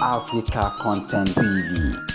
Africa Content TV.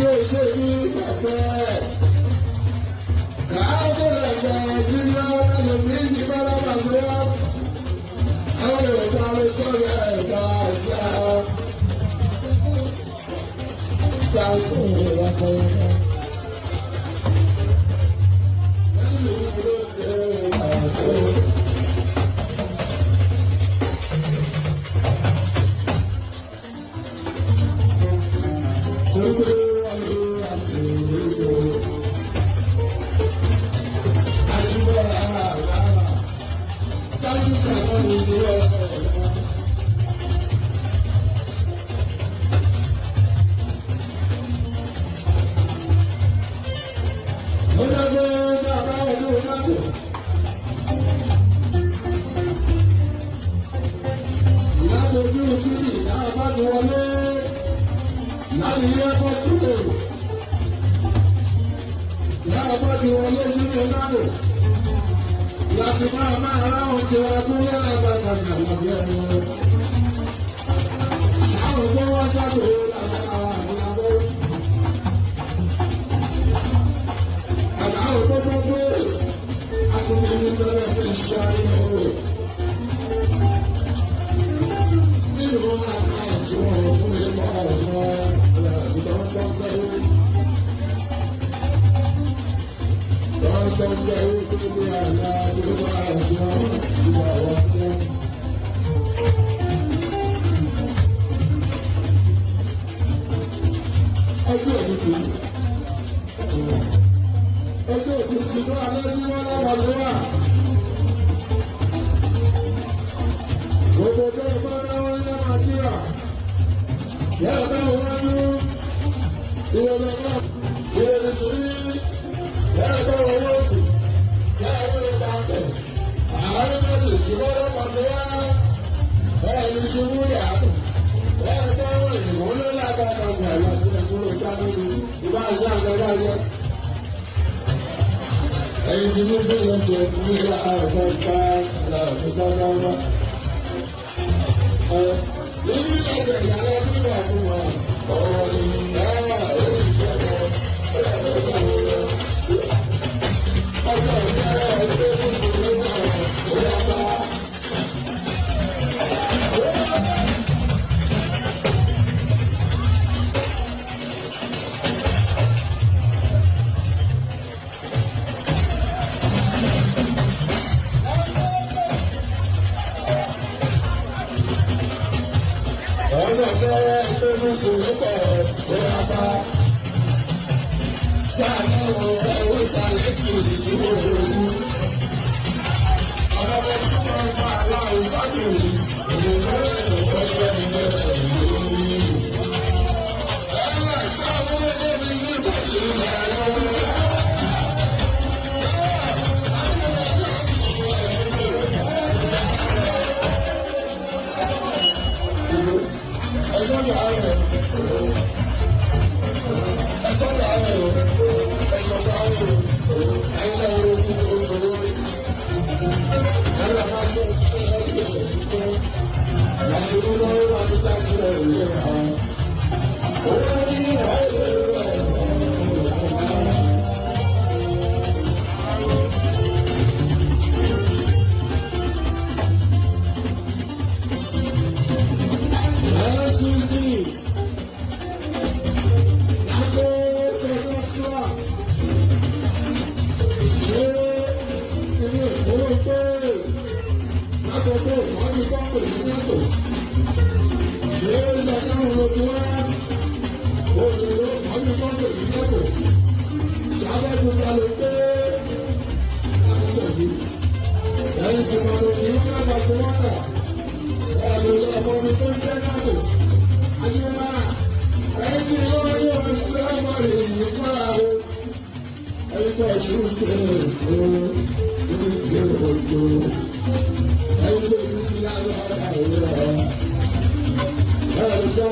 Ayé ṣe ní pẹ̀pẹ́. Káàkó lẹ̀kẹ̀ sílẹ̀ ọ̀nà méjì bára bàtúrà. Àwọn Yorùbá ló sọ̀rọ̀ ẹ̀dá àṣà. Káàsó ìwà kan. Látọjú síbi náà bá ti wọlé láti yẹ kó kúrò. Náà bá ti wọlé síbi náà láti máa máa ráhùn tiwa kúrò lágbàgbà lábẹ́ ẹni. Sáwọn tó wá sábò lábẹ́ àwọn àti abẹ́rẹ́. Àbáwọ̀ tó bá gbé àtúntò ní bẹ́rẹ̀ fi ṣe ayé ọ̀rọ̀. Nínú àìsàn fún ìmọ̀ ọ̀sán àlàbí tó ń tẹ́ tó ń tẹ́ ó tó ní àlá tó bá àìsàn ìwà wá fún. Ọjọ́ òkùnkùn ọjọ́ òkùnkùn náà lọ́dún wọn lọ́wọ́ tó wà. Gbogbo tó ń bá náwó ní Nàìjíríà. Yàrá táwọn wá ní ìrọ̀lẹ́ náà ìrọ̀lẹ́ sí yàrá táwọn owó sí yàrá wọ́n lè pa àpẹ̀. Àárín méjì ìwọ́n lọ́pàá sí wá. Bẹ́ẹ̀ ni ṣubú yà. Bẹ́ẹ̀ táwọn ìwọ́n ló lágbára gbà lọ́dún ẹ̀kúrò ìgbàlódé ìbá àṣà àgbàdo ayé. Ẹyin tí ní bí lọ́jọ́ ní àgbà ìgbà àgbà ìgbà. Níbi ìjọba ìyàrá nígbà fún wa, ọ̀rọ̀ ni ó sì jẹ́ ọjọ́ ìyá ẹgbẹ́ mùsùlùmí náà ó yá bá. Ọjọ́ fẹ́rẹ́ ẹgbẹ́ mùsùlùmí pọ̀ ó yá bá. Sáà ẹ̀wọ́ ìsàlẹ̀ kìrì sí ojú. Àwọn ọmọ tí wọ́n ń fa aláwọ̀ sákìrì, èdè tó ń fẹ́ sẹ́ni lẹ́rẹ̀ lórí. Ẹ̀rọ ìṣàwọ̀ ẹgbẹ́ mi sí ìbàdí ìbàdí. Ẹ̀sọ́ ni ayẹ̀ ẹ̀sọ́ ni ayẹ̀ ẹ̀sọ́ ni ayẹ̀ ẹ̀yìn náà wọ́n ti tó tó ẹ̀rọ máa sọ àṣírí lọ́wọ́ máa ti tá sí ẹ̀rọ yẹn àwọn. Owó ní ẹ̀rọ Ẹ̀yin tí wọ́n lò ní ọ̀gá tí wọ́n kà, ẹ̀rọ ọmọ mi tó ń jẹ́ náà ayélujára ẹ̀yin tí wọ́n yóò fi ṣe ọmọ rẹ̀ yìí fúnra o. Ẹ̀yin tó ṣù ṣe é ní ìdí òjò. Ẹ̀yin tó ti ti lálẹ́ ọ̀gá ìwé rẹ̀. Ẹ̀yin sọ.